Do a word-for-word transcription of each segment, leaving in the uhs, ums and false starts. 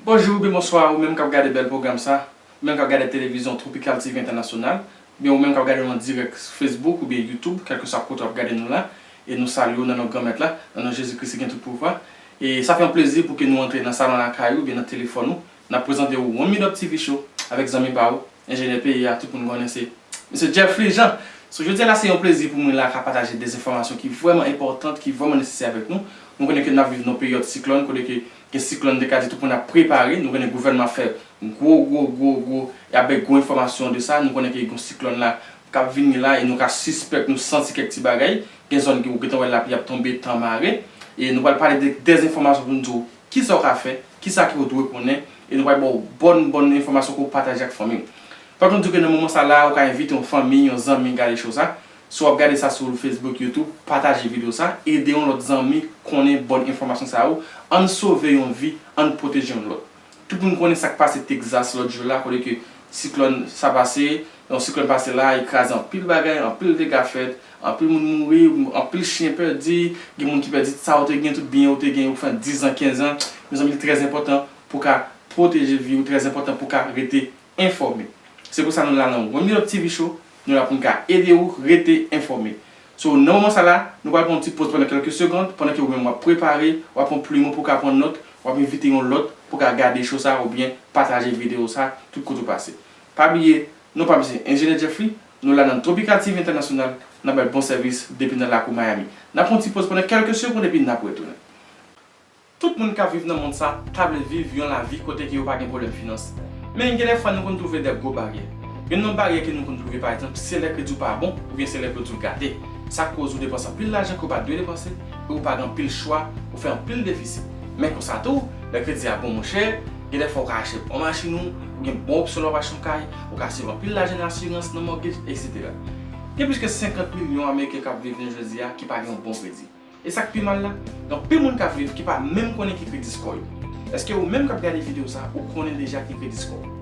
Bonjou oubyen bonswa, ou menm k ap gade bèl pwogram sa, ou menm k ap gade televizyon Tropical T V Entènasyonal, oubyen ou menm k ap gade nou an dirèk sou Facebook oubyen YouTube, kèlkeswa kote w ap gade nou la, e nou salye w nan non Granmèt la, nan non Jezi Kris ki gen tout pouvwa. E sa fè yon plezi pou ke nou antre nan salon lakay ou oubyen nan telefòn ou. N ap prezante w One Minute T V Show avèk zanmi pa ou, enjenyè peyi a, tout moun konnen se Mesye Jeffrey Jean. So, jodi a la, se yon plezi pou mwen la ka pataje de enfòmasyon ki vrèman enpòtan, ki vrèman nesesè avèk nou. Nou konnen ke n ap viv nan peryòd siklòn, kote ke gen siklòn, te ka di tout moun ap prepare. Nou konnen gouvènman ap fè gwo, gwo, gwo, gwo, y ap bay gwo enfòmasyon de sa. Nou konnen ke gen siklòn la k ap vini la e nou ka sispèk, nou santi kèk ti bagay. Gen zòn ki ou gentan wè lapli ap tonbe, tan mare. E nou pral pale de dezenfòmasyon pou nou di w kisa w ka fè, kisa ke w dwe konnen, e nou pral ba w bòn, bòn enfòmasyon pou w pataje ak fanmi w. Fòk nou di w ke nan moman sa la, ou ka envite yon fanmi, yon zanmi gade show sa. Si w ap gade sa sou Facebook, YouTube, pataje videyo sa, ede yon lòt zanmi konnen bòn enfòmasyon sa yo. Ann sove yon vi, ann pwoteje yon lòt. Tout moun konnen sa k pase Texas lòt jou la, kote ke siklòn sa pase, yon siklòn pase la, li kraze anpil bagay, anpil dega fèt, anpil moun mouri, anpil chen pèdi, gen moun ki pèdi sa yo te gen, tout byen yo te gen, yo fè diz an, kenz an. Mezanmi, li trè enpòtan pou w ka pwoteje vi w, trè enpòtan pou w ka rete enfòme. Se pou sa nou la nan One Minute T V Show, nou la pou n ka ede w rete enfòme. So, nan moman sa la, nou pral pran yon ti poz pandan kèlke segond, pandan ke ou menm w ap prepare, w ap pran plim ou pou w ka pran nòt, w ap envite yon lòt pou w ka gade show sa oubyen pataje videyo sa tout kote w pase. Pa bliye, non pa m se Enjenyè Jeffrey, nou la nan Tropical T V Entènasyonal, n ap bay bon sèvis depi nan lakou Miami. N ap pran yon ti poz pandan kèlke segond epi n ap retounen. Tout moun k ap viv nan mond sa ta vle viv yon lavi kote ke yo pa gen pwoblèm finans. Men gen de fwa nou konn twouve de gwo baryè. Youn nan baryè ke nou konn twouve pa egzanp, se lè kredi w pa bon oubyen se lè kredi w gate. Sa k koz ou depanse anpil lajan ke w pa dwe depanse e ou pa gen anpil chwa, ou fè anpil defisi. Men konsa tou, lè kredi a bon monchè, gen de fwa ou ka achte bon machin ou, ou gen bon opsyon lè w ap achte yon kay, ou ka save anpil lajan nan asirans, nan mortgage, etsetera. Gen plis ke senkant milyon Ameriken k ap viv jounen jodi a ki pa gen yon bon kredi. E sa k pi mal la, gen anpil moun k ap viv ki pa menm konnen ki kredi score yo. Èske ou menm k ap gade videyo sa, ou konnen deja ki kredi score w?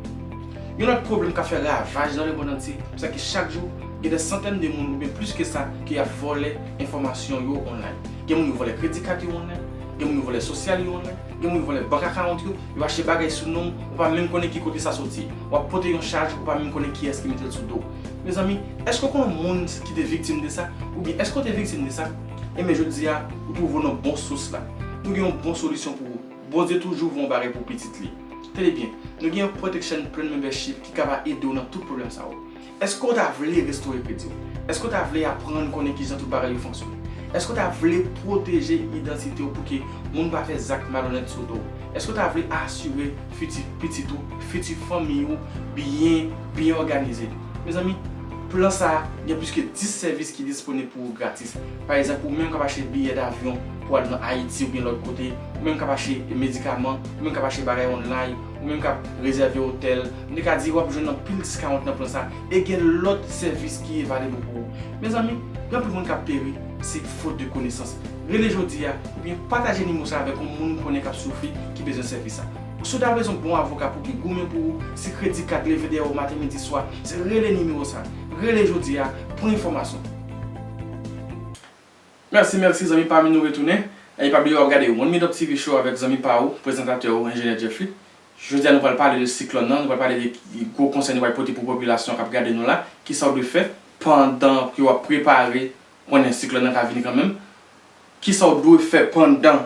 Yon lòt pwoblèm k ap fè ravaj nan lemonn antye, se ke chak jou, gen de santèn de moun oubyen plis ke sa ke y ap vòlè enfòmasyon yo online. Gen moun yo vòlè kredi kat yo online, gen moun yo vòlè sosyal yo online, gen moun yo vòlè bank account yo, yo achte bagay sou non w, ou pa menm konnen ki kote sa soti. W ap pote yon chaj, ou pa menm konnen kiyès ki mete l sou do w. Mezanmi, èske w konn yon moun ki te viktim de sa? Oubyen èske w te viktim de sa? Ebyen, jodi a, ou twouve w nan bon sous la. Nou gen yon bon solisyon pou ou. Bondye toujou voye yon bagay pou pitit li. Tande byen, nou gen yon protection plan membership ki kapab ede w nan tout pwoblèm sa yo. Èske w ta vle restore kredi w? Èske w ta vle aprann konnen kijan tout bagay yo fonksyone? Èske w ta vle pwoteje idantite w pou ke moun pa fè zak malonèt sou do w? Èske w ta vle asire fiti pitit ou, fiti fanmi ou byen, byen òganize? Mezanmi, plan sa a gen plis ke dis sèvis ki disponib pou ou gratis. Pa egzanp, ou menm k ap achte biyè davyon pou al nan Ayiti oubyen lòt kote, ou menm k ap achte medikaman, ou menm k ap achte bagay online, ou menm k ap rezève otèl, m te ka di w ap jwenn anpil discount nan plan sa, e gen lòt sèvis ki available pou ou. Mezanmi, gen anpil moun k ap peri, se faute de connaissance. Rele jodi a, oubyen pataje nimewo sa avèk yon moun ou konnen k ap soufri, ki bezwen sèvis sa. Si w ta bezwen bon avoka pou ki goumen pou ou, si kredi kat leve dèyè w maten, midi, swa, se rele nimewo sa. Rele jodi a, pran enfòmasyon. Mèsi, mèsi, zanmi pa m, nou retounen. E pa bliye w ap gade One Minute T V Show avèk zanmi pa ou, prezantatè ou, Enjenyè Jeffrey. Jodi a, nou pral pale de siklòn nan, nou pral pale de ki gwo konsèy nou pral pote pou popilasyon k ap gade nou la, kisa w dwe fè pandan ke w ap prepare, konnen siklòn nan ka vini kanmenm. Kisa w dwe fè pandan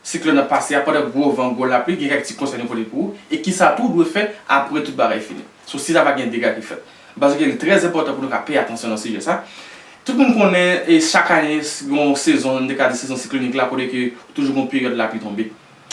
siklòn nan pase a, pandan gwo van, gwo lapli, gen kèk ti konsèy nou pote pou ou, e kisa tou w dwe fè apre tout bagay fini. So, si sa pa gen dega ki fèt. M panse ke li trè enpòtan pou nou ka peye atansyon nan sijè sa. Tout moun konnen, e chak ane, gen yon sezon, nou te ka di sezon siklonik la, kote ke toujou gen yon peryòd lapli tonbe.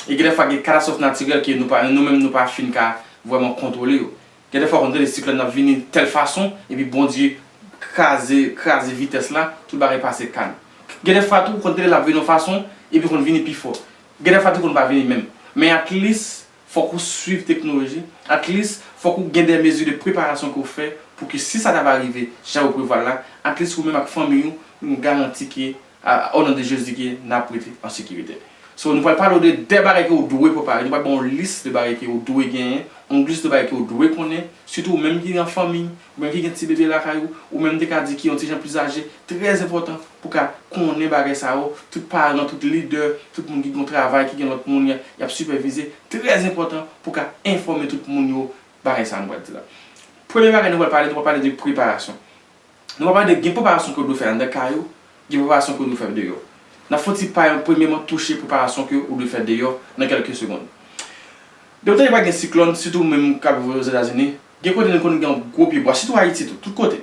E gen de fwa, gen katastwòf natirèl ke nou pa, nou menm nou pa fin ka vrèman kontwole yo. Gen de fwa, w konn tande siklòn nan ap vini tèl fason, epi Bondye kraze, kraze vitès la, tout bagay pase kalm. Gen de fwa tou, w konn tande l ap vini yon fason, epi konn vini pi fò. Gen de fwa tou, konn pa vini menm. Men at least, fòk ou swiv teknoloji. At least, fòk ou gen de mezi de preparasyon ke w fè pou ke si sa ta va rive, jan ou prevwa l la, at least ou menm ak fanmi w, nou garanti ke, a, o non de Jezi, ke n ap rete an sekirite. So, nou pral pale w de de bagay ke w dwe prepare. Nou pral ba w yon lis de bagay ke w dwe genyen Yon lis de bagay ke w dwe konnen, sitou ou menm ki gen fanmi, ou menm ki gen ti bebe lakay ou, ou menm te ka di ki yon ti jan plis aje, trè enpòtan pou ka konnen bagay sa yo, tout paran, tout lidè, tout moun ki gen travay, ki gen lòt moun y ap sipèvize, trè enpòtan pou ka enfòme tout moun yo bagay sa a nou pral di la. Premye bagay nou pral pale, nou pral pale de preparasyon. Nou pral pale de gen preparasyon ke w dwe fè anndan kay ou, gen preparasyon ke w dwe fè deyò. N ap fè yon ti pa premyèman touche preparasyon ke w dwe fè deyò nan kèlke segonn. Depi w tande pa gen siklòn, sitou menm k ap viv Ozetazini, gen kote nou konn gen yon gwo pye bwa, sitou Ayiti tou, tout kote.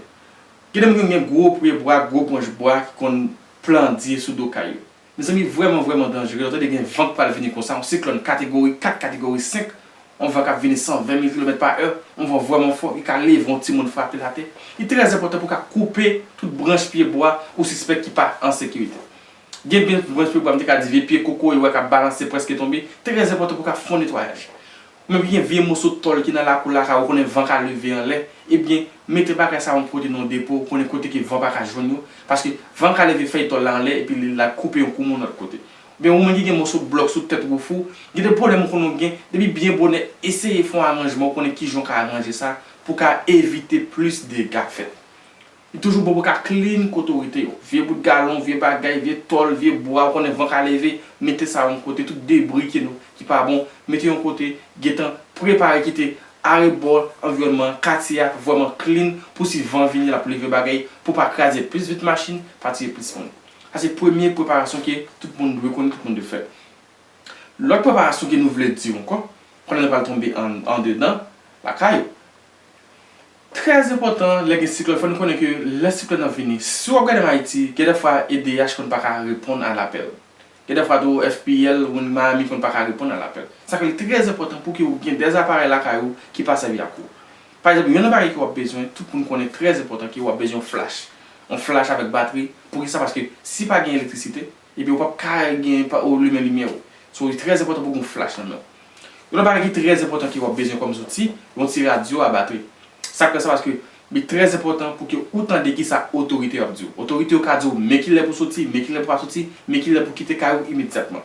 Gen de moun ki gen gwo pye bwa, gwo branch bwa ki konn plandye sou do kay yo. Mezanmi, vrèman, vrèman danjere. Lè w tande gen van k pral vini konsa, yon siklòn kategori kat, kategori senk, yon van k ap vini san ven mil kilomèt pa è, yon van vrèman fò, ki ka leve yon timoun frape l atè. Li trè enpòtan pou w ka koupe tout branch pye bwa ou sispèk ki pa an sekirite. Gen byen branch pye bwa, m te ka di vye pye kokoye w wè k ap balanse, prèske tonbe, trè enpòtan pou w ka fè yon netwayaj. Ou menm ki gen vye moso tòl ki nan lakou lakay ou, konnen van ka leve anlè, ebyen, mete bagay sa yon kote nan yon depo, ou konnen kote ke van pa ka jwenn yo, paske van ka leve fèy tòl la anlè, epi li la koupe yon kou moun lòt kote. Oubyen ou menm ki gen moso blòk sou tèt wouf ou, gen de pwoblèm ou konnen w gen, depi byen bonè, eseye fè yon aranjman, ou konnen kijan w ka aranje sa, pou w ka evite plis dega fèt. Li toujou bon pou w ka clean kote w rete yo. Vye bout galon, vye bagay, vye tòl, vye bwa, ou konnen van ka leve, mete sa yon kote, tout debri ke nou, ki pa bon, mete yon kote, gentan prepare kite arebò anviwònman an, katye a vrèman clean, pou si van vini, l ap leve bagay, pou pa kraze plis vit machin, pa tiye plis moun. Sa se premye preparasyon ke tout moun dwe konnen, tout moun dwe fè. Lòt preparasyon ke nou vle di ankò, pandan nou pral tonbe an, andedan lakay ou. Trè enpòtan, lè gen siklòn, fò nou konnen ke lè siklòn nan vini, si w ap gade ann Ayiti, gen dèfwa E D H konn pa ka reponn a lapèl. Gen dèfwa tou F P L, moun Miami konn pa ka reponn a lapèl. Sa fè li trè enpòtan pou ke w gen dè aparèy lakay ou ki pa sèvi ak ou. Pa egzanp, youn nan bagay ke w ap bezwen, tout moun konnen trè enpòtan ke w ap bezwen yon flach. Yon flach avèk batri. Poukisa? Paske si pa gen elektrisite, ebyen ou p ap ka gen, pa, ou limen limyè ou. So, li trè enpòtan pou w gen yon flach nan men w. Yon lòt bagay ki trè enpòtan ke w ap bezwen kòm zouti, yon ti radyo a batri. Sa k fè sa? Paske li trè enpòtan pou ke ou tande kisa otorite yo ap di w. Otorite yo ka di w men kilè pou w soti, men kilè pou w pa soti, men kilè pou w kite kay ou imedyatman.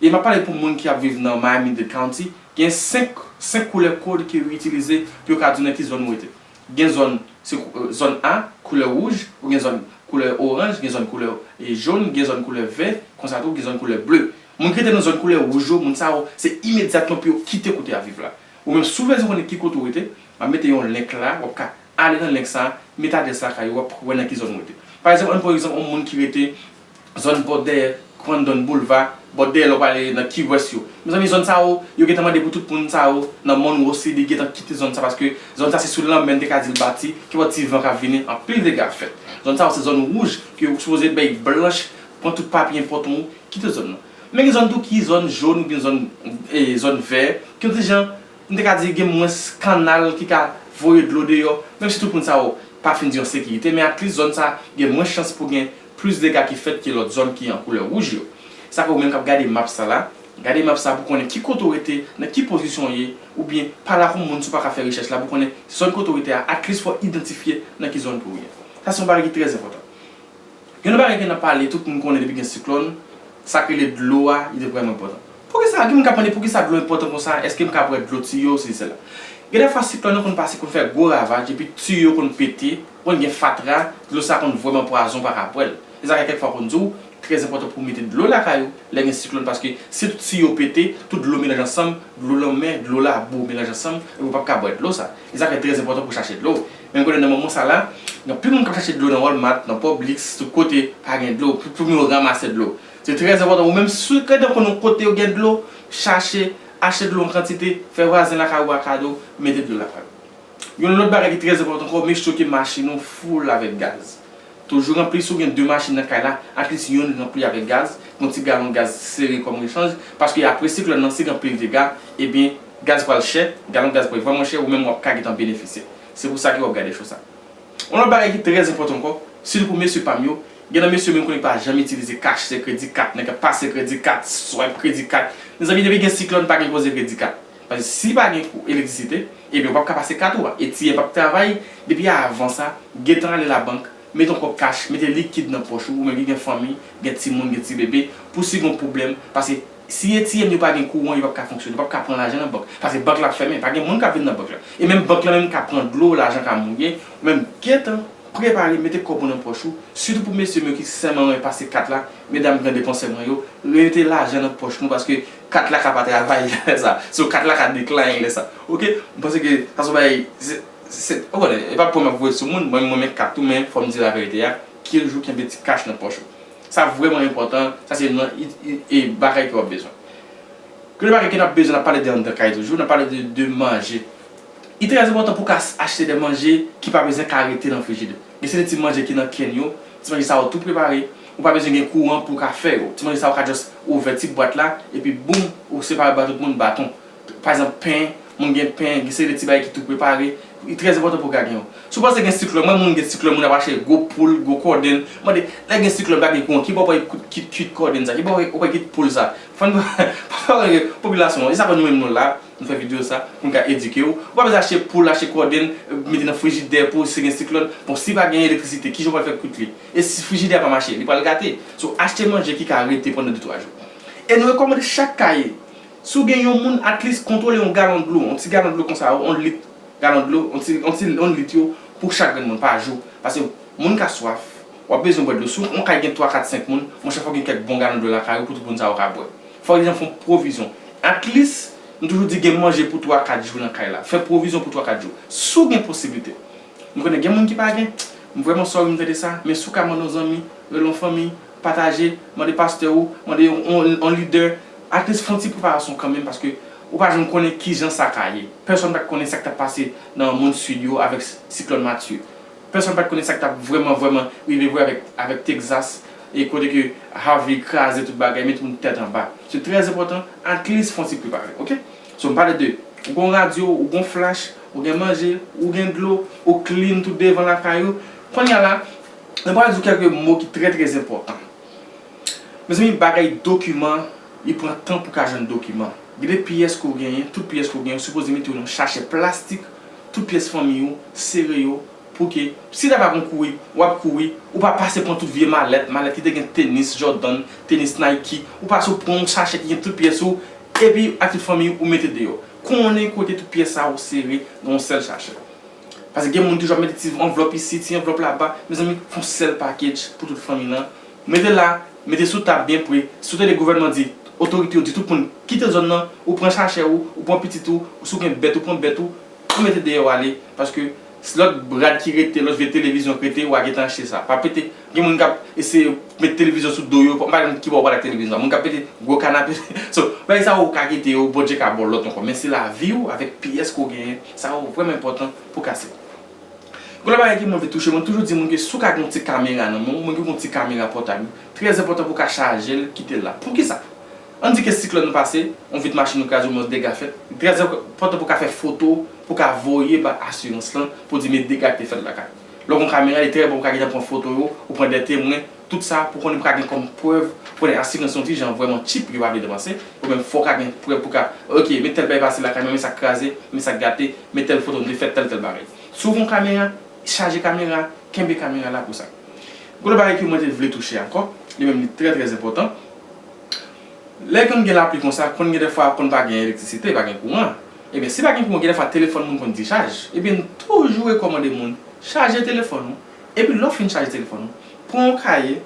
E m ap pale pou moun ki ap viv nan Miami-Dade County, gen senk, senk koulè kòd ke yo itilize pou yo ka di w nan ki zòn ou rete. Gen zòn, se kou-, zòn A, koulè wouj, ou gen zòn koulè oranj, gen zòn koulè, e, jòn, gen zòn koulè vè, konsa tou, gen zòn koulè ble. Moun ki rete nan zòn koulè wouj yo, moun sa yo, se imedyatman pou yo kite kote y ap viv la. Ou menm, si w bezwen konnen ki kote w rete, m ap mete yon link la, w ap ka ale nan link sa, mete adrès lakay ou, w ap wè nan ki zòn ou rete. Pa egzanp, ann pran egzanp yon moun ki rete zòn bò dèyè Crandon Boulevard, bò dèyè lè w prale nan Key West yo. Mezanmi, zòn sa yo, yo gentan mande pou tout moun sa yo nan Monroe City gentan kite zòn sa, paske zòn sa se sou lanmè, n te ka di l bati, ki wè ti van k ap vini, anpil dega ap fèt. Zòn sa yo se zòn wouj, ke ou sipoze bay blanch, pran tout papye enpòtan ou, kite zòn nan. Men gen zòn tou ki zòn jòn oubyen zòn, e, zòn vè, ki yon ti jan, m te ka di gen mwens kanal ki ka voye dlo deyò, menm si tout moun sa yo pa fin di an sekirite, men at least zòn sa gen mwens chans pou gen plis dega ki fèt ke lòt zòn ki an koulè wouj yo. Sa fè ou menm k ap gade map sa la, gade map sa pou konnen ki kote w rete, nan ki pozisyon w ye, oubyen pale ak yon moun si w pa ka fè rechèch la pou konnen zòn kote w rete a, at least fò w idantifye nan ki zòn pou w ye. Sa se yon bagay ki trè enpòtan. Gen yon bagay ke n ap pale, tout moun konnen depi gen siklòn, sa k rele dlo a, li te vrèman enpòtan. Poukisa, gen moun k ap mande poukisa dlo enpòtan konsa, èske m ka bwè dlo tiyo, sesi sela. Gen dèfwa siklòn nan konn pase, konn fè gwo ravaj, epi tiyo konn pete, konn gen fatra, dlo sa konn vrèman pwazon, pa ka bwè l. Se sa k fè kèk fwa konn di w, trè enpòtan pou w mete dlo lakay ou, lè gen siklòn, paske si tout tiyo pete, tout dlo melanje ansanm, dlo lanmè, dlo labou melanje ansanm, epi w p ap ka bwè dlo sa. Se sa k fè trè enpòtan pou w chache dlo. Menm kote nan moman sa la, gen anpil moun k ap chache dlo nan Walmart, nan Publix, tout kote, pa gen dlo, pou, pou yo ranmase dlo. Se trè enpòtan, ou menm si w gentan konn yon kote yo gen dlo, chache, achte dlo an kantite, fè vwazen lakay ou a kado, mete dlo lakay ou. Yon lòt bagay ki trè enpòtan ankò, make sure ke machin ou full avèk gaz. Toujou ranpli, si w gen de machin nan kay la, at least yonn ranpli avèk gaz, yon ti galon gaz sere kòm rechanj, paske apre siklòn nan, si gen anpil dega, ebyen, gaz pral chè, galon gaz pral vrèman chè, ou menm w ap ka gentan benefisye. Se pou sa ke w ap gade cho sa. Yon lòt bagay ki trè enpòtan ankò, sitou pou mesye pa m yo, gen nan mesye menm konnen pa janm itilize kach, se kredi kat, nèg ap pase kredi kat, swipe kredi kat. Mezanmi, depi gen siklòn, pa gen koze kredi kat. Paske si pa gen kou elektrisite, ebyen, w p ap ka pase kat ou a. Etiyè p ap travay, depi avan sa, gentan ale labank, mete yon kòb kach, mete likid nan pòch ou, ou menm ki gen fanmi, gen timoun, gen ti bebe, pou si gen yon pwoblèm, paske Si A T M yo pa gen kouran, yo p ap ka fonksyone, yo p ap ka pran lajan nan bank. Paske bank la ap fèmen, pa gen moun k ap vin nan bank la. E menm bank la menm ka pran dlo, lajan ka mouye. Ou menm gentan prepare, mete kòb ou nan pòch ou. Sitou pou mesye m yo ki sèman renmen pase kat la, medam gran depansè mwen yo, mete lajan nan pòch nou paske kat la ka pa travay lè sa. So kat la ka decline lè sa. Oke? M panse ke sa se yon bagay, se, se, ou konnen, e pa pou m ap voye sou moun, mwen, mwen, men kat tou, men fò m di laverite a, kenbe jou kenbe ti kach nan pòch ou. Sa vrèman enpòtan, sa se nan i- i- e bagay ke w ap bezwen. Premye bagay ke n ap bezwen, n ap pale de anndan kay toujou, n ap pale de, de manje. Li trè enpòtan pou w ka achte de manje ki pa bezwen ka rete nan frijidè. Gen seri de ti manje ki nan kenn yo, ti manje sa yo tou prepare, ou pa bezwen gen kouran pou w ka fè yo. Ti manje sa yo ka just ouvè ti bwat la, epi boum, ou separe ba tout moun baton. Pa egzanp, pen, moun gen pen, gen seri de ti bagay ki tou prepare. Li trè enpòtan pou w ka gen yo. Si w panse gen siklòn, mwen moun gen siklòn, moun ap achte gwo poul, gwo kòdenn. Mande, lè gen siklòn, pa gen kouran, ki bò w pral kit, kit, kit kòdenn sa? Ki bò w pral kit poul sa? Fò n popilasyon an, e sa fè nou menm nou la, nou fè videyo sa, pou n ka edike w. Ou pa bezwen achte poul, achte kòdenn, mete nan frijidè pou si gen siklòn. Bon, si pa gen elektrisite, kijan w pral fè kwit li? E si frijidè a pa mache, li pral gate. So, achte manje ki ka rete pandan de twa jou. E nou rekòmande chak kay, si w gen yon moun, at least kontwole yon galon dlo, yon ti galon dlo konsa, yon lit, galon dlo, yon ti, yon ti, yon lit yo pou chak grenn moun pa jou. Paske moun ka swaf, w ap bezwen bwè dlo. Si yon kay gen twa, kat, senk moun, monchè, fòk gen kèk bon galon dlo lakay ou pou tout moun sa yo ka bwè. Fòk gen fon pwovizyon. At least, nou toujou di gen manje pou twa, kat jou nan kay la. Fè pwovizyon pou twa, kat jou. Si w gen posiblite. M konnen gen moun ki pa gen. M vrèman sorry m tande sa, men si w ka mande yon zanmi, rele yon fanmi, pataje, mande pastè ou, mande yon, yon, yon lidè, at least fè yon ti preparasyon kanmenm, paske ou pa janm konnen kijan sa ka ye. Pèsonn pa t konnen sa k t ap pase nan mòn sid yo avèk siklòn Matye. Pèsonn pa t konnen sa k t ap vrèman, vrèman rive vre avèk, avèk Texas, e kote ke Harvey kraze tout bagay, met moun tèt anba. Se trè enpòtan, at least fè yon ti prepare, oke? So, m pale de, ou gen yon radyo, ou gen yon flach, ou gen manje, ou gen dlo, ou clean tout devan lakay ou. Kounye a la, mwen pral di w kèlke mo ki trè, trè enpòtan. Mezanmi, bagay dokiman, li pran tan pou ka jwenn dokiman. Gen de pyès ke w genyen, tout pyès ke w genyen, ou sipoze mete yo nan yon sachè plastik, tout pyès fanmi ou, sere yo, pou ke, si ta va gen kouri, w ap kouri, ou pa pase pran tout vye malèt, malèt ki te gen tenis Jordan, tenis Nike, ou pase ou pran yon sachè ki gen tout pyès ou, epi ak tout fanmi ou mete deyò. Konnen kote tout pyès sa ou sere nan yon sèl sachè. Paske gen moun toujou ap mete ti anvlòp isi, ti anvlòp laba. Mezanmi, fè yon sèl package pou tout fanmi lan. Mete la, mete sou tab byen pre. Si w tande gouvènman di, otorite yo di tout moun kite zòn nan, ou pran sachè ou, ou pran pitit ou, si w gen bèt, ou pran bèt ou, ou mete deyò ale, paske lòt rad ki rete, lòt vye televizyon ki rete, w a gentan achte sa. Pa pete, gen moun k ap eseye met televizyon sou do yo, m pa konn ki bò w pral ak televizyon. Moun k ap pete gwo kanape. So, bagay sa yo ou ka kite yo, Bondye ka ba w lòt ankò. Men se lavi w avèk pyès ke w genyen, sa yo vrèman enpòtan pou kase. Gwo lòt bagay ki mwen vle touche, mwen toujou di moun ke si w ka gen yon ti kamera nan men w, moun ki gen yon ti kamera pòtab, trè enpòtan pou w ka chaje l, kite l la. Poukisa? Ann di ke siklòn nan pase, yon vit machin ou kraze, oubyen yon dega fèt. Li trè enpòtan pou w ka fè foto, pou w ka voye ba asirans lan, pou di men dega ki te fèt lakay. Lè w gen yon kamera, li trè bon pou w ka gentan pran foto yo, ou pran de temwen, tout sa, pou konnen pou w ka gen kòm prèv, pou konnen asirans yon ti jan vrèman cheap, yo pa vle depanse, ou menm fò w ka gen prèv pou w ka, oke, men tèl bagay pase lakay mwen, men sa k kraze, men sa k gate, men tèl foto m te fè, tèl, tèl bagay. Si w gen yon kamera, chaje kamera, kenbe kamera la pou sa. Gwo lòt bagay ke mwen te vle touche ankò, li menm li trè, trè enpòtan. Lè konn gen lapli konsa, konn gen dèfwa konn pa gen elektrisite, pa gen kouran. Ebyen, si pa gen kouran, gen dèfwa telefòn moun konn dichaj. Ebyen, n toujou rekòmande moun chaje telefòn ou. Epi lè w fin chaje telefòn ou, pran yon kaye,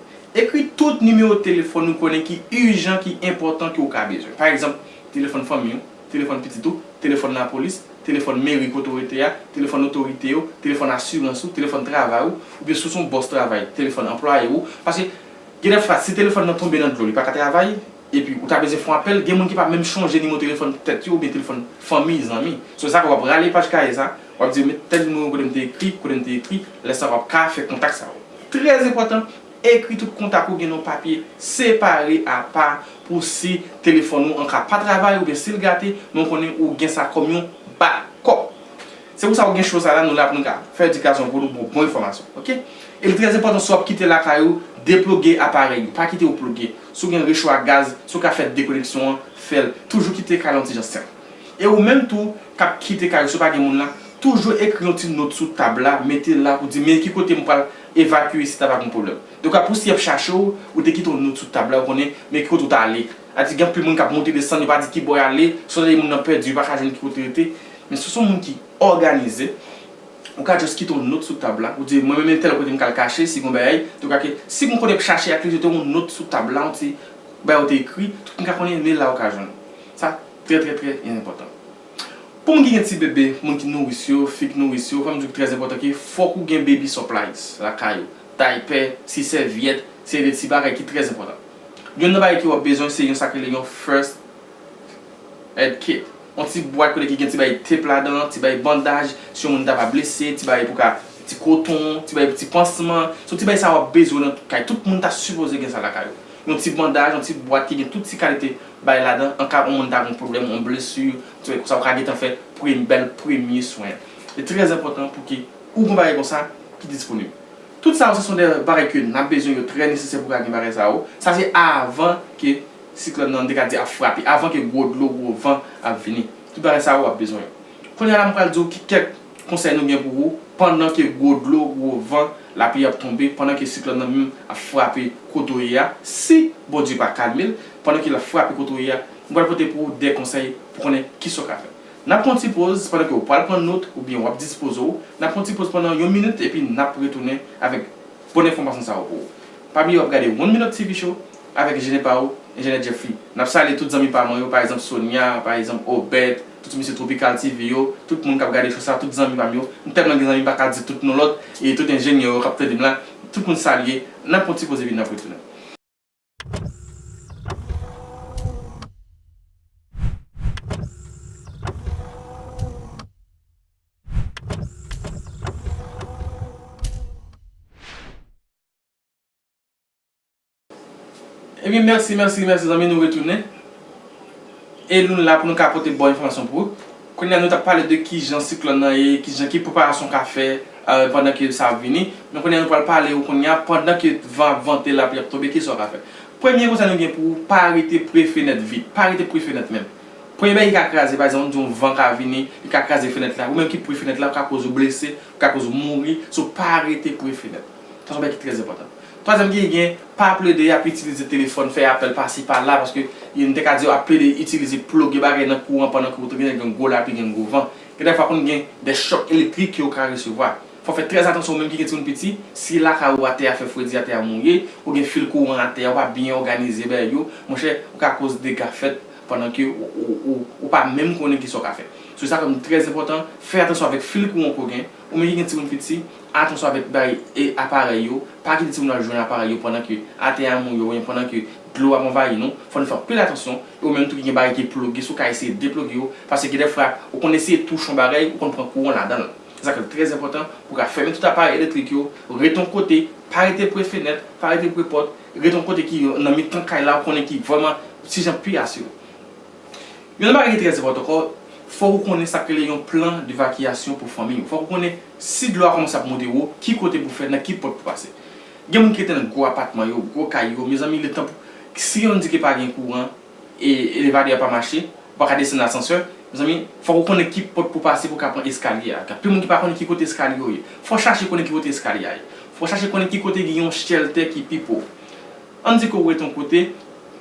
ekri tout nimewo telefòn ou konnen ki ijan, ki enpòtan, ke w ka bezwen. Pa egzanp, telefòn fanmi w, telefòn pitit ou, telefòn lapolis, telefòn meri kote w rete a, telefòn otorite yo, telefòn asirans ou, telefòn travay ou, oubyen si w se yon bòs travay, telefòn anplwaye ou. Paske gen dèfwa, si telefòn nan tonbe nan dlo, li pa ka travay, epi ou ta bezwen fè yon apèl, gen moun ki pa menm chonje nimewo telefòn tèt yo oubyen telefòn fanmi, zanmi. So, sa fè w ap rale paj kaye sa, w ap di, men tèl nimewo kote m te ekri, kote m te ekri, lè sa w ap ka fè kontak sa yo. Trè enpòtan, ekri tout kontak ou gen nan yon papye separe apa pou si telefòn ou an ka pa travay oubyen si l gate, men w konnen ou gen sa kòm yon backup. Se pou sa ou gen show sa la, nou la pou nou ka fè edikasyon pou nou, bon, bon enfòmasyon, oke? E li trè enpòtan si w ap kite lakay ou, deploge aparèy ou, pa kite yo ploge. Si w gen recho a gaz, si w ka fè dekoneksyon an, fè l. Toujou kite kay la yon ti jan senp. E ou menm tou, k ap kite kay ou, si w pa gen moun la, toujou ekri yon ti nòt sou tab la, mete l la pou di, men ki kote m pral evakye si ta va gen pwoblèm. Donk, pou si y ap chache w, ou te kite yon nòt sou tab la, ou konnen, men ki kote ou ta ale. Sa di gen anpil moun k ap monte desann, yo pa di ki bò y ale, si w tande moun nan pèdi, yo pa ka jwenn ki kote rete. Men si w se yon moun ki òganize, ou ka just kite yon nòt sou tab la, ou di, "Mwen menm, men tèl kote m ka al kache, si gen bagay, tou ka ke, si gen kote m chache ak li, jete yon nòt sou tab la, yon ti bagay ou te ekri, tout moun ka konnen, men la ou ka jwenn." Sa, trè, trè, trè enpòtan. Pou moun ki gen ti bebe, moun ki nouris yo, fi k nouris yo, fò m di w ki trè enpòtan ke fòk ou gen baby supplies lakay ou. Daypè, ti sèvyèt, se de ti bagay ki trè enpòtan. Youn nan bagay ke w ap bezwen, se yon sa k rele yon first aid kit. Yon ti bwat kote ki gen ti bagay tep ladan, ti bagay bandaj, si yon moun ta va blese, ti bagay pou ka, ti koton, ti bagay pou ti pansman. Se yon ti bagay sa w ap bezwen nan tout kay. Tout moun ta sipoze gen sa lakay yo. Yon ti bandaj, yon ti bwat ki gen tout ti kalite bagay ladan, an ka yon moun ta gen yon pwoblèm, yon blesi, ti bagay konsa, ou ka gentan fè premye, bèl premye swen. Li trè enpòtan pou ke ou gen bagay konsa ki disponib. Tout sa yo, se son de bagay ke n ap bezwen, yo trè nesesè pou ka gen bagay sa yo. Sa se avan ke siklòn nan, m te ka di, ap frape, avan ke gwo dlo, gwo van ap vini. Tout bagay sa yo, w ap bezwen yo. Kounye a la, m pral di w ki kèk konsèy nou gen pou ou pandan ke gwo dlo, gwo van, lapli ap tonbe, pandan ke siklòn nan menm ap frape kote w ye a. Si Bondye pa kalme l, pandan ke l ap frape kote w ye a, m pral pote pou ou de konsèy pou konnen kisa w ka fè. N ap pran ti poz pandan ke w pral pran nòt oubyen w ap dispoze w. N ap pran ti poz pandan yon minit epi n ap retounen avèk bon enfòmasyon sa yo pou ou. Pa bliye w ap gade One Minute T V Show avèk enjenyè pa ou, enjenyè Jeffrey. N ap salye tout zanmi pa mwen yo, pa egzanp Sonia, pa egzanp Obed, tout mesye Tropical T V yo, tout moun k ap gade show sa, tout zanmi pa m yo. M tèlman gen zanmi m pa ka di tout non lòt, e tout enjenyè yo k ap tande m la, tout moun salye. N ap pran ti poz epi n ap retounen. Ebyen, mèsi, mèsi, mèsi, zanmi, nou retounen. E nou la pou nou ka pote bon enfòmasyon pou ou. Kounye a, nou t ap pale de kijan siklòn nan ye, kijan, ki preparasyon w ka fè, euh, pandan ke sa ap vini. Men kounye a, nou pral pale ou kounye a, pandan ke van ap vante, lapli ap tonbe, kisa w ka fè? Premye konsèy nou gen pou ou, pa rete pre fenèt vit. Pa rete pre fenèt menm. Premye bagay ki ka kraze, pa egzanp, di yon van ka vini, li ka kraze fenèt la. Ou menm ki pre fenèt la, ou ka koz ou blese, ou ka koz ou mouri. So, pa rete pre fenèt. Sa se yon bagay ki trè enpòtan. Twazyèm ki gen, pa plede ap itilize telefòn, fè apèl pasi pala, paske m te ka di yo ap plede itilize ploge bagay nan kouran pandan ke w gen, gen gwo lapli, gen gwo van. Gen de fwa konn gen de chòk elektrik ke w ka resevwa. Fò w fè trè atansyon ou menm ki gen timoun piti, si lakay ou atè a fè fredi, atè a mouye, ou gen fil kouran atè a, ou pa byen òganize bagay yo, monchè, ou ka koz dega fèt pandan ke ou, ou, ou, ou pa menm konnen kisa w ka fè. Se sa ki trè enpòtan, fè atansyon avèk fil kouran ke w gen, ou menm ki gen timoun piti, atansyon avèk bagay e aparèy yo, pa kite timoun nan jwenn aparèy yo pandan ke atè a mouye oubyen pandan ke dlo ap anvayi nou. Fò nou fè anpil atansyon, e ou menm tou ki gen bagay ki ploge, si w ka eseye deploge yo, paske gen de fwa, ou konn eseye touche yon bagay, ou konn pran kouran ladan l. Se sa ki trè enpòtan, pou w ka fèmen tout aparèy elektrik yo, rete yon kote, pa rete pre fenèt, pa rete pre pòt, rete yon kote ki nan mitan kay la, ou konnen ki vrèman ti jan pi asire. Yon bagay ki trè enpòtan ankò, fòk ou konnen sa k rele yon plan devakiyasyon pou fanmi w. Fòk ou konnen si dlo a kòmanse ap monte wo, ki kote pou fè, nan ki pòt pou pase. Gen moun ki rete nan gwo apatman yo, gwo kay yo, mezanmi, letan pou, si yo di ke pa gen kouran, e elevadè a pa mache, ou pa ka desann asansè, mezanmi, fòk ou konnen ki pòt pou pase pou w ka pran eskalye a. Gen anpil moun ki pa konnen ki kote eskalye yo ye. Fò w chache konnen ki kote eskalye a ye. Fò w chache konnen ki kote gen yon chèltè ki pi pwo. Ann di ke w rete yon kote,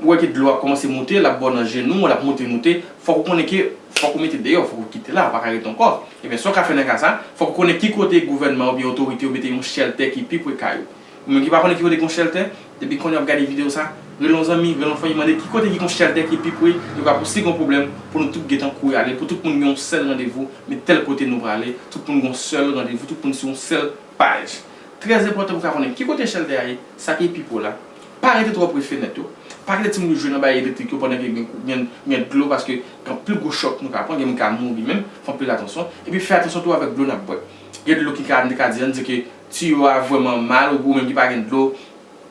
ou wè ke dlo a kòmanse monte, l ap ba w nan jenou, l ap monte, monte, fòk ou konnen ke, fòk ou mete deyò, fòk ou kite la, ou pa ka rete ankò. Ebyen, sa w ka fè nan ka sa, fòk ou konnen ki kote gouvènman oubyen otorite yo mete yon chèltè ki pi pre kay ou. Ou menm ki pa konnen ki kote gen yon chèltè, depi kounye a w ap gade videyo sa, rele yon zanmi, rele yon fanmi, mande ki kote ki gen yon chèltè ki pi pre, yo ka pou si gen yon pwoblèm, pou nou tout gentan kouri ale, pou tout moun gen yon sèl randevou, men tèl kote nou prale, tout moun gen yon sèl randevou, tout moun sou yon sèl paj. Trè enpòtan pou w ka konnen ki kote chèltè a ye, sa ki pi pwo la. Pa rete twò pre fenèt yo. Pa kite timoun yo jwe nan bagay elektrik yo pandan ke gen, gen, gen dlo, paske gen anpil gwo chòk nou ka pran, gen moun ka mouri menm, fè anpil atansyon. Epi fè atansyon tou avèk dlo n ap bwè. Gen dlo ki ka, m te ka di, ann di ke tiyo a vrèman mal, ou menm ki pa gen dlo,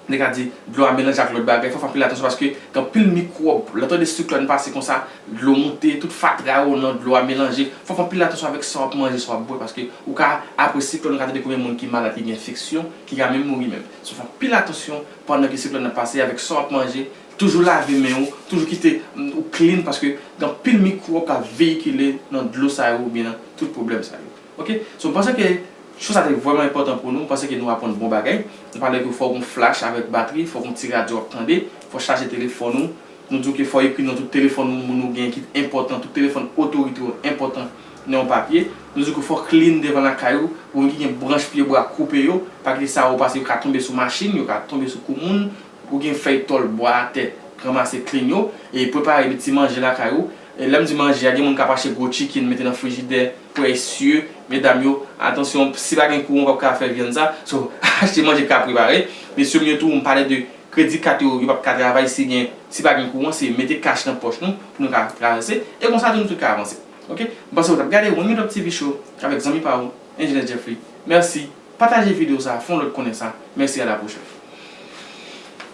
m te ka di, dlo a melanje ak lòt bagay, fò w fè anpil atansyon paske gen anpil mikwòb. Lè w tande siklòn pase konsa, dlo monte, tout fatra yo nan dlo a melanje. Fò w fè anpil atansyon avèk sa w ap manje, sa w ap bwè, paske ou ka, apre siklòn, ou ka tande konbyen moun ki malad, ki gen enfeksyon, ki ka menm mouri menm. So, fè anpil atansyon pandan ke siklòn nan pase avèk sa w ap manje. Toujou lave men w, toujou kite, mm, ou clean, paske gen anpil mikwòb k ap veyikile nan dlo sa yo oubyen nan tout pwoblèm sa yo. Oke? So, m panse ke show sa te vrèman enpòtan pou nou. M panse ke nou aprann bon bagay. Nou pale ke fò w gen flash avèk batri, fò w gen ti radyo w ap tande, fò w chaje telefòn ou. Nou di w ke fò w ekri non tout telefòn moun ou gen ki enpòtan, tout telefòn otorite yo enpòtan nan yon papye. Nou di w ke fò w clean devan lakay ou, ou menm ki gen branch pye bwa, koupe yo, pa kite sa yo pase, yo ka tonbe sou machin, yo ka tonbe sou kou moun, ou gen fèy tòl bwa atè, ranmase clean yo, e prepare de ti manje lakay ou. E lè m di manje a, gen moun k ap achte gwo chicken, mete nan frijidè, pou esye, medam yo, atansyon, si pa gen kouran, w p ap ka fè vyann sa, so, achte manje k ka prepare. Mesye m yo tou, m pale de kredi kat yo, yo p ap ka travay si gen, si pa gen kouran, se mete kach nan pòch nou, pou nou ka travèse, e konsa tou nou tout ka avanse. Ok? M panse w t ap gade One Minute T V Show avèk zanmi pa ou, Enjenè Jeffrey. Mèsi, pataje videyo sa, fè yon lòt konnen sa. Mèsi, a la pwochèn.